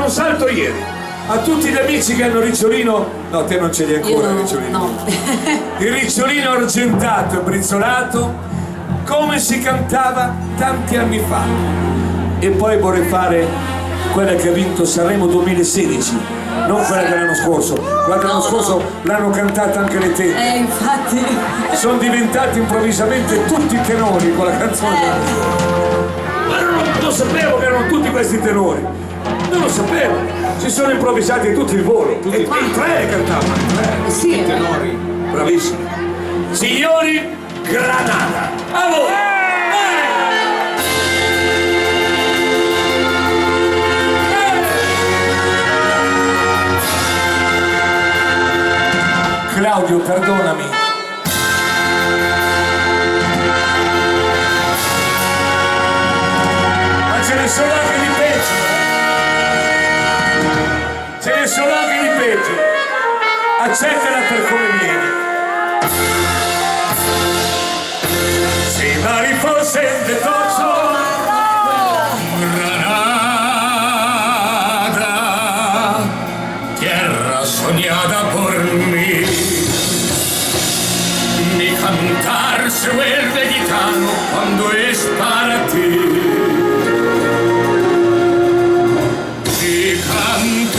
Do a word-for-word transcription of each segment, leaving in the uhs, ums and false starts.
Salto ieri. A tutti gli amici che hanno Ricciolino, no, te non ce l'hai ancora, io no, Ricciolino. No. Il Ricciolino argentato e brizzolato, come si cantava tanti anni fa. E poi vorrei fare quella che ha vinto Sanremo duemilasedici, non quella dell'anno scorso. Quella dell'anno scorso l'hanno cantata anche le tette. Eh, infatti. Sono diventati improvvisamente tutti tenori con la canzone. Eh. Ma non lo sapevo che erano tutti questi tenori. Non lo sapevo. Si sono improvvisati tutti al volo. Tutti e tre cantavano. Tre. Sì, eh. Tenori. Bravissimi. Signori, Granada. A voi. Claudio, perdonami. Ma ce ne sono anche di peggio. Ce ne sono anche di peggio. Accettala per come viene. Se i mari fosen de tocho, Granada, tierra soñada por mí. Mi cantar se vuelve gitano cuando es para ti. Mi cantar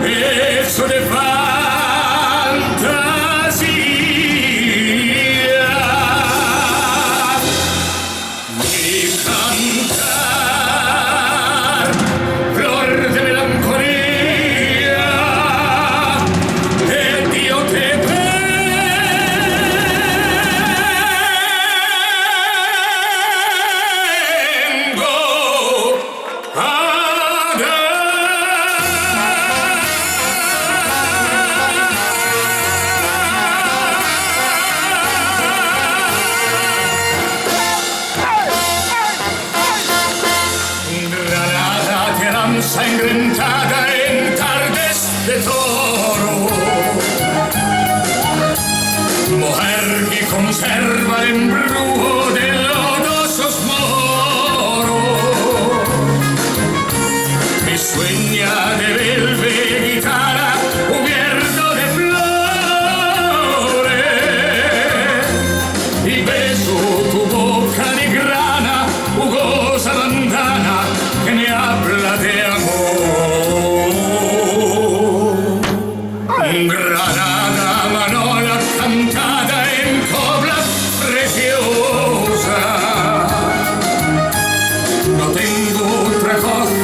es de fantasía. Mi cantar, flor de melancolía, e Dio te vengo a dar. Granada, tierra ensangrentada en tardes de toro, mujer que conserva el embrujo de lodosos moros. Mi sueña de belve guitarra cubierto de flores. Y beso tu boca de grana, jugosa bandana que me habla de amor. Granada, manola cantada en copla preciosa. No tengo otra cosa